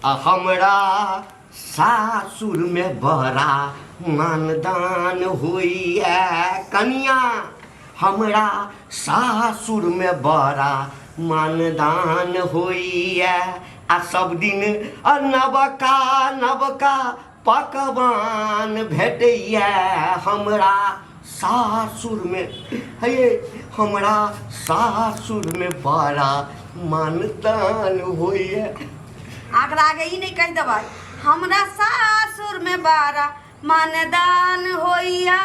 आ हमरा सासुरमे बड़ा मानदान होइए कनिया, हमरा सासुरमे बड़ा मानदान होइए आ सब दिन नवका नवका पकवान भेटैए हमरा सासुरमे। हे हमरा सासुरमे बड़ा मानदान होइए। आगरा आगे ई नहि कहि देबै, हमरा सासुरमे बड़ा मानदान होइया,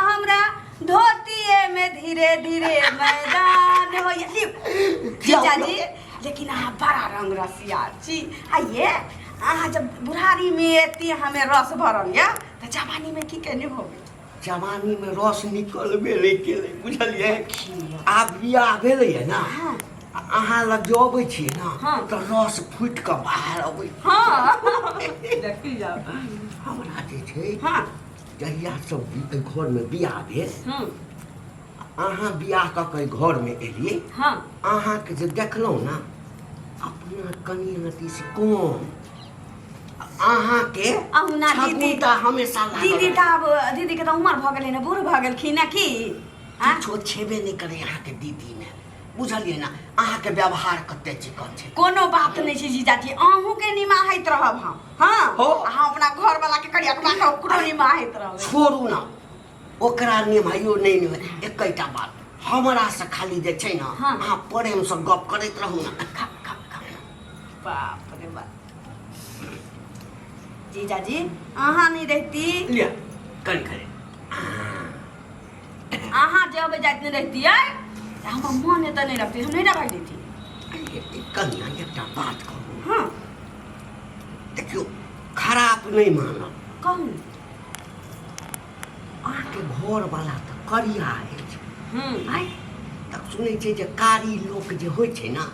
हमरा धोतिए में धीरे धीरे मैदान होइया। लियौ जीजाजी, लेकिन अहाँ बड़ा रंग रसिया छी। आ ये अहाँ जब बुढ़ारी में एते हमें रस भरल या तऽ जवानी में की केने होबै? जवानी में रस निकलबे नहि केलै, बुझलियै? आब बियाह भेलैए ने, अहाँ लग जे अबै छियै ने तऽ रस फूटि कऽ बाहर अबै। देखी जाओ। हमरा जे छै, जहिया सब एहि घरमे बियाह भेल, अहाँ बियाह कऽ कऽ एहि घरमे एलियै, अहाँके जे देखलहुँ ने, अपना कनिया दिस कम अहाँके अहुना दीदी छगुन्ता हमेशा लागल दीदी रहै। तऽ आब दीदीके तऽ उमर भऽ गेलै ने, बूढ़ भऽ गेलखिन ने की? आँय? किछो छेबे नहि करै अहाँके दीदीमे, बुझलियै ने? अहाँके व्यवहार कते चिकन छै। कोनो बात नहि छै जीजाजी, अहूँके निमाहैत रहब हम। हँ। हो। आ हम अपना घरवाला के करिया के ओकरो निमाहैत रहबै। छोड़ू ने ओकरा, निभाइयो नहि निभाइ, एकेटा बात हमरासँ खाली जे छै ने, अहाँ प्रेमसँ गप करैत रहू ने। खा खा खा। बाप रे बाप, जीजाजी अहाँ नहि रहती, लिअ कनि कनि। अहाँ जे अबै जाइत नहि रहितियै तऽ हमर मन एतऽ नहि रहतै, हम नहि रहै देती। कनिया, एकटा बात कहू? हँ। देखियौ, खराप नहि मानब। कहू। अहाँके घरवला तऽ करिया अछि। आँय, तऽ सुनै छियै जे कारी लोक जे होइ छै ने,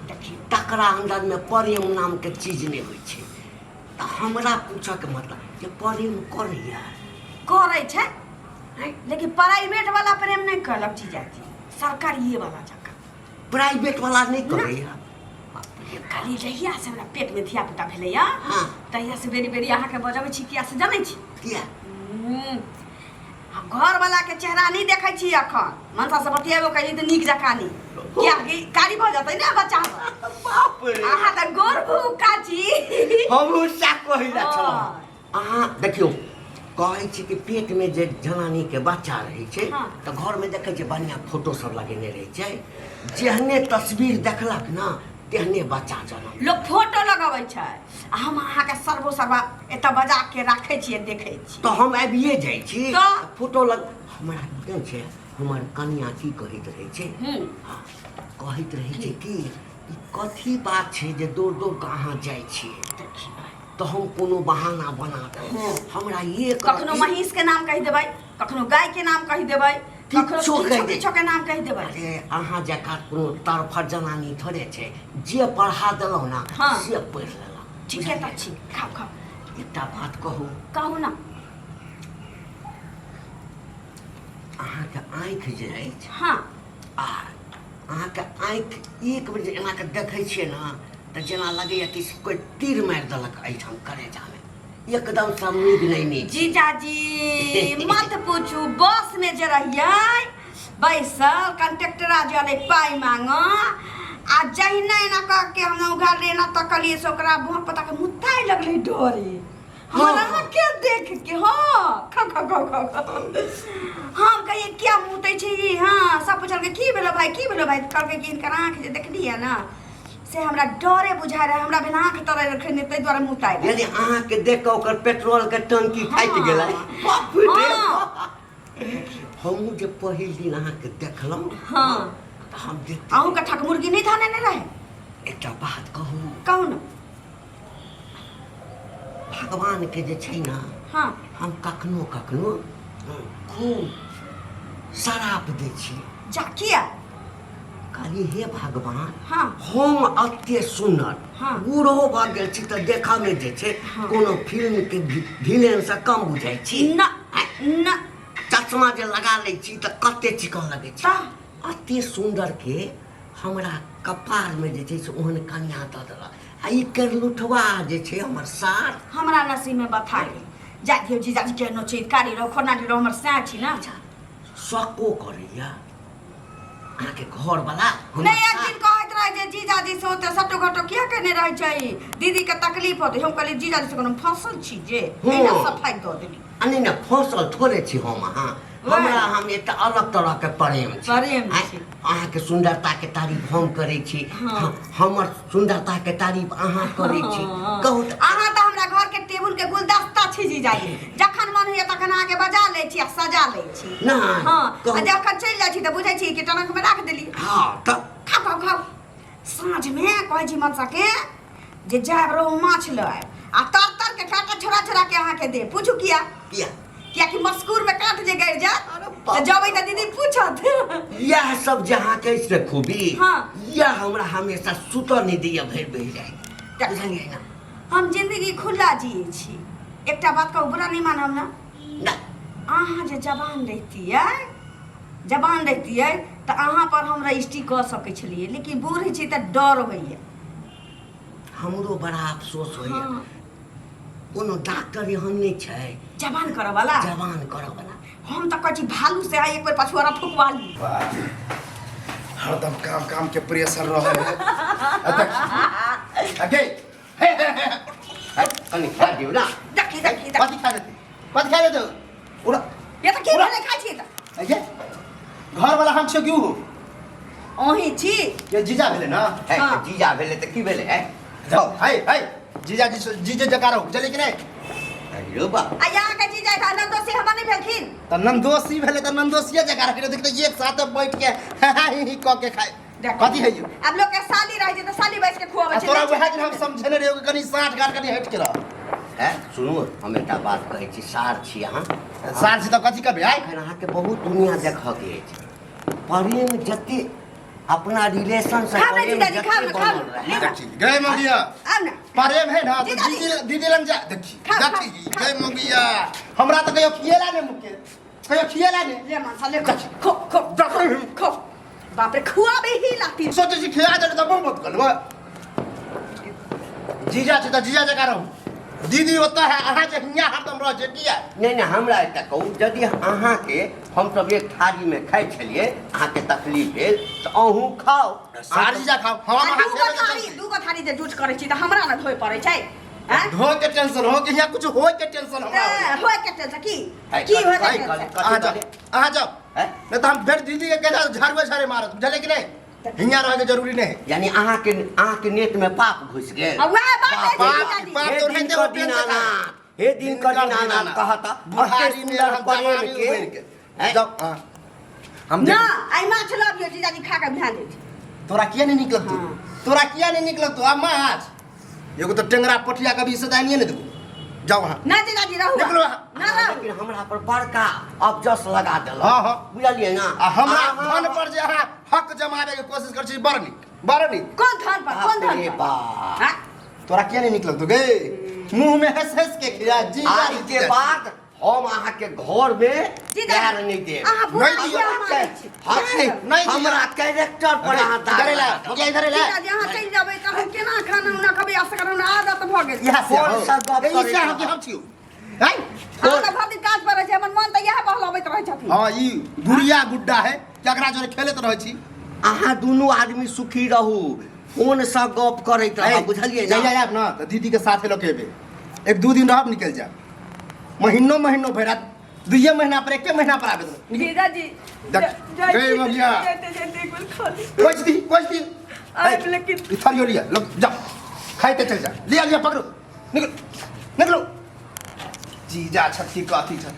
तकरा अन्दरमे प्रेम नामके चीज नहि होइ छै। तऽ हमरा पूछऽके मतलब जे प्रेम करैया? करै छै, लेकिन प्राइवेट वाला प्रेम नहि करलक जीजाजी, सरकारिए वाला जकाँ। प्राइवेट वाला नहि करैया? खाली जहिया से हमरा पेट में धिया पुता भेलैया, तहिया से बेरी बेरी अहाँके बजबै छी। किया से जनै छी? किया? आ घर वाला के चेहरा नहि देखै छी अखन। मनसा से बतियाबो कैली तऽ नीक जकाँ नहि, किया कि कारी भऽ जेतै ने बच्चा सब। बाप रे। अहाँ तऽ गोर भूखा छी। हमहूँ सएह कहै लए छलहुँ। अहाँ देखियौ, कहै छी कि पेटमे जे जनानीके बच्चा रहै छै, तऽ घरमे देखै छियै बढ़िआँ फोटो सब लगेने रहै छै, जेहने तस्वीर देखलक ने तेहने बच्चा जनम। लोक फोटो लगबै छै आ हम अहाँके सर्वो सर्वा एतऽ बजा के राखै छियै, देखै छी। तऽ हम आबिए जाइ छी। तऽ? फोटो लग हमरा बुझल छै हमर कनिया की कहैत रहै छै। हँ, कहैत रहै छै कि ई कथी बात छै जे दौड़ दौड़ कऽ अहाँ जाइ छियै? तऽ हम कोनो बहाना बना देब। हमरा एक कखनो महींस के नाम कहि देबै, कखनो गाय के नाम कहि देबै, कखनो किछो कहि किछो दे। किछो के नाम कहि देबै। अरे, अहाँ जकाँ कोनो तरफर जनानी थोड़े छै। जे पढ़ा देलहुँ ने, से पढ़ि लेलहुँ। ठीके तऽ छी। खाउ खाउ। एकटा बात कहू? कहू ने। अहाँके आँखि जे अछि, आ अहाँके आँखि एक बेर जे एना कऽ देखै छियै ने, तऽ जेना लगैए कि कोइ तीर मारि देलक एहिठाम करेजामे, एकदम सब नीक नहि नीक। जीजाजी मत पूछू, बस में जे रहियै बैसल, कंडक्टरा जे अलै पाइ मांग, आ जहिना एना कह के हम उघार एना तकलियै से ओकरा भोर पता के मुताय लगलै डरे हमरा के देख के। हाँ, खा खा खा खा खा। हम कहिए क्या मुतै छै ई? हाँ, सब पुछलकै की भेलो भाई, की भेलो भाई? कहलकै कि हिनकर आँख जे देखलियै ने से हमरा डरे बुझाय रहे, हमरा भेल आँख तरे रखने, ताहि दुआरे मुताय गेल। यानी अहाँके देख कऽ ओकर पेट्रोल के टंकी फाटि गेलै। बाप रे बाप। हमहूँ जे पहिल दिन अहाँके देखलहुँ, तऽ हम देखते अहूँके ठकमुर्गी नहि धने ने रहे। एकटा बात कहू? कहू ने। भगवानके जे छै ने, हम कखनो कखनो खूब शराप दै छियै। जा, किया? कहलियै, हे भगवान, हम एते सुन्नर, बूढ़ो भऽ गेल छी तऽ देखऽमे जे छै कोनो फिल्मके विलेनसँ कम बुझाइ छी? ना ना। चश्मा जे लगा लै छी तऽ कते चिकन लगै छै। तऽ? एते सुन्दरके हमरा कपारमे जे छै से ओहन कनिया दऽ देलक। आ ई करलुठवा जे छै हमर सार हमरा नसीब में बथा गेल जा दियौ जीजाजी केहनो छै कारी रहो खोनारी रहो हमर सैं छी ना शको करैया अहाँके घरवला हमर नहीं एक सार। दिन कहैत रहे जे जीजाजी से ओते सटो घटो किया केने रहै छै दीदी के तकलीफ होते हम कहलियै जीजाजी से कोनो फसल छी जे हँ। एना सफाई दऽ देली आ नहि नहि फसल थोड़े छी हम अहाँ हमरा हम एकटा अलग तरहके प्रेम छी प्रेम आँय, छी। अहाँके सुन्दरताके तारीफ हम करै छी हाँ। हमर सुन्दरताके तारीफ अहाँ करै छी हाँ। कहू तऽ अहाँ तऽ हमरा घर के टेबुल के गुलदस्ता छी जीजाजी जखन मन होइया तखन अहाँके बजा लै छी आ सजा लै छी नहि, हँ कहू। आ जखन चलि जाइ छी तऽ बुझै छी कि टनक में राख देली हँ तऽ खाउ खाउ खाउ साँझमे कहै छी मनसाके जे जायब रहू माछ लऽ आयब आ तर तर के काँटा छोड़ा छोड़ा के अहाँके देब पूछू किया किया कियाकि मस्कूर में काँट जे गड़ि जायत अरे तऽ बाप। जबै तऽ दीदी पूछत इएह सब जे अहाँके अछि ने खूबी हाँ। इएह हमरा हमेशा सुतऽ नहि दैया भरि भरि राति बुझलियै ने हम जिंदगी खुला जियै छी एकटा बात कहू बुरा नहि मानब ने ना अहाँ जे जवान रहितियै जवान रहितियै तऽ अहाँ पर हम रजिस्ट्री कऽ सकै छलियै लेकिन बूढ़ छी तऽ डर होइए हमरो बड़ा अफसोस होइए हाँ। कोनो डॉक्टर एहन नहि छै जवान करऽ वाला जवान करऽ वाला हम तऽ कहै छी भालू से आइ एक बेर पछुआरा फुकवा ली हरदम काम काम के प्रेशर रहे है अगे हे हे हे कनि खा दियौ ना देखी देखी कथी खा देते कथी खा देते उड़ा ये तऽ की भेलै खाइ छी तऽ अये घर वाला हम छियो क्यों अहीं छी ये जीजा भेलै ना है हाँ। जीजा भेलै तऽ की भेलै है जाओ है है जीजा जी जीजे जका रहो बुझलियै कि नहि अरे बा आ यहाँ के जीजा था नंदोसी हमर नहि भेलखिन तऽ नंदोसी भेलै तऽ नंदोसिए जका रखियो देखते एक साथ बैठ के ही ही कऽ के खाय कथी है यो आब लोग के साली रहै छै तऽ साली बैस के खुआबै आ छै तोरा नहि वएह दिन हम समझेने रहियो कि कनि साँठ गाँठ कनि हटि के रह है सुनू हम एकटा बात कहै छी सार छी अहाँ साँझ तऽ कथी करबै आइ एखन अहाँके बहुत दुनिया देखऽके अछि प्रेम जते अपना रिलेशन से खाउ ने प्रेम जीजाजी, जते खाउ ने, खाउ बनल ने। रहै देखी गए मंगिया आब ने प्रेम है ना तो जीजाजी। दीदी दीदी लग जा देखी खाउ, खाउ, देखी खाउ। गए मंगिया हमरा तऽ कहियो खिएला ने मुके कहियो खिएला ने ले मनसा ले खो खो खो खो बाप रे खुआबे ही लाती सोचै छी खिया देबै तऽ मुँह मत करबै जीजा छै तऽ जीजा जकाँ रहू दीदी ओतऽ है अहाँ जे हियाँ हरदम रह जे किया नहि नहि हमरा एकटा कहू यदि अहाँके हमसब एक थारीमे खाइ छलियै अहाँके तकलीफ भेल तऽ अहूँ खाउ सार जीजा खाउ हम आ अहाँ दूगो खेबै तऽ थारी चलतै। दूगो थारी जे जूठ करै छी तऽ हमरा ने धोए पड़ै छै आँय? धोए के टेंशन हो कि हियाँ कुछ होए के टेंशन हमरा ए, होए के टेंशन की है, की होए के कथी- टेंशन कथी- अहाँ जाओ अहाँ जाओ हैं? नहीं तो हम फेर दीदी के कहता झाड़ुए झाड़े मारत बुझलिए कि नहीं हियाँ रहे के जरूरी नहीं यानी अहाँके अहाँके नेत में पाप घुसि गेल आ वएह बात है पाप- जीजाजी। पाप हे तो दिन रहते क हो पेन से दीनानाथ हे दिन क दीनानाथ कहता बुढ़ारी में सुंदर हम प्रेम जवानी के उमेर के हैं? जाओ हाँ हम ना देख आई माछ लबियो जीजाजी खा के बिहान देती तोरा किया नहीं निकलत तू हाँ। तोरा किया नहीं निकलत तू आ माछ एगो तो टेंगरा पोठिया कभी से दानिए नहीं देबो जाओ वहाँ ना जीजाजी रहू निकलो यहाँ। ना रहू लेकिन हमरा पर बड़का अफजस लगा देलक हाँ, हाँ। बुझलियै ना आ हमरा अहाँ- धन पर जे अहाँ हक जमाबे के कोशिश कर छी बड़ नीक बड़ नीक कोन धन पर कोन बाप धन रे पर बाप हाँ? तोरा किया नहीं निकलत गे मुंह में हंस हंस के खिया जी आज के बाद हम अहाँके घर में जीजाजी, पैर नहीं देब अहाँ बुरा नहीं किया दियौ। मानै छी? हाँ, नहीं, नहीं दियौ। हमरा कैरेक्टर पर अहाँ दाग इधर ला लगा देब। हो गया इधर ला जीजाजी अहाँ चलि जेबै तऽ हम केना खाना उना खेबै असगर हमरा आदत भऽ गेल इहा से फोन से गप ई करै से हम छह। हम छियौ हैं अहाँ तऽ भरि दिन काज पर रहै छी हमर मन तऽ इएह बहलबैत रहै छथिन हां ई गुड़िया गुड्डा है जकरा जोरे खेलैत रहै छी अहाँ दुनू आदमी सुखी रहू फोन से गप करैत रहब बुझलियै ना जहिया आयब ना तऽ दीदी के साथे लऽ के एबै एक दू दिन रहब निकलि जायब महीनो महीनो भरि रात दुइये महीना पर एके महीना पर आबे देलक। जीजाजी देख, गए मगिया। जाते जाते एक बेर खा ली कोच दी कोच दी आब लेकिन ई थालियो लिया लो जाओ खाइते चल जा लिया लिया पकड़ो निकलो निकलो जीजा छथि कथी छथि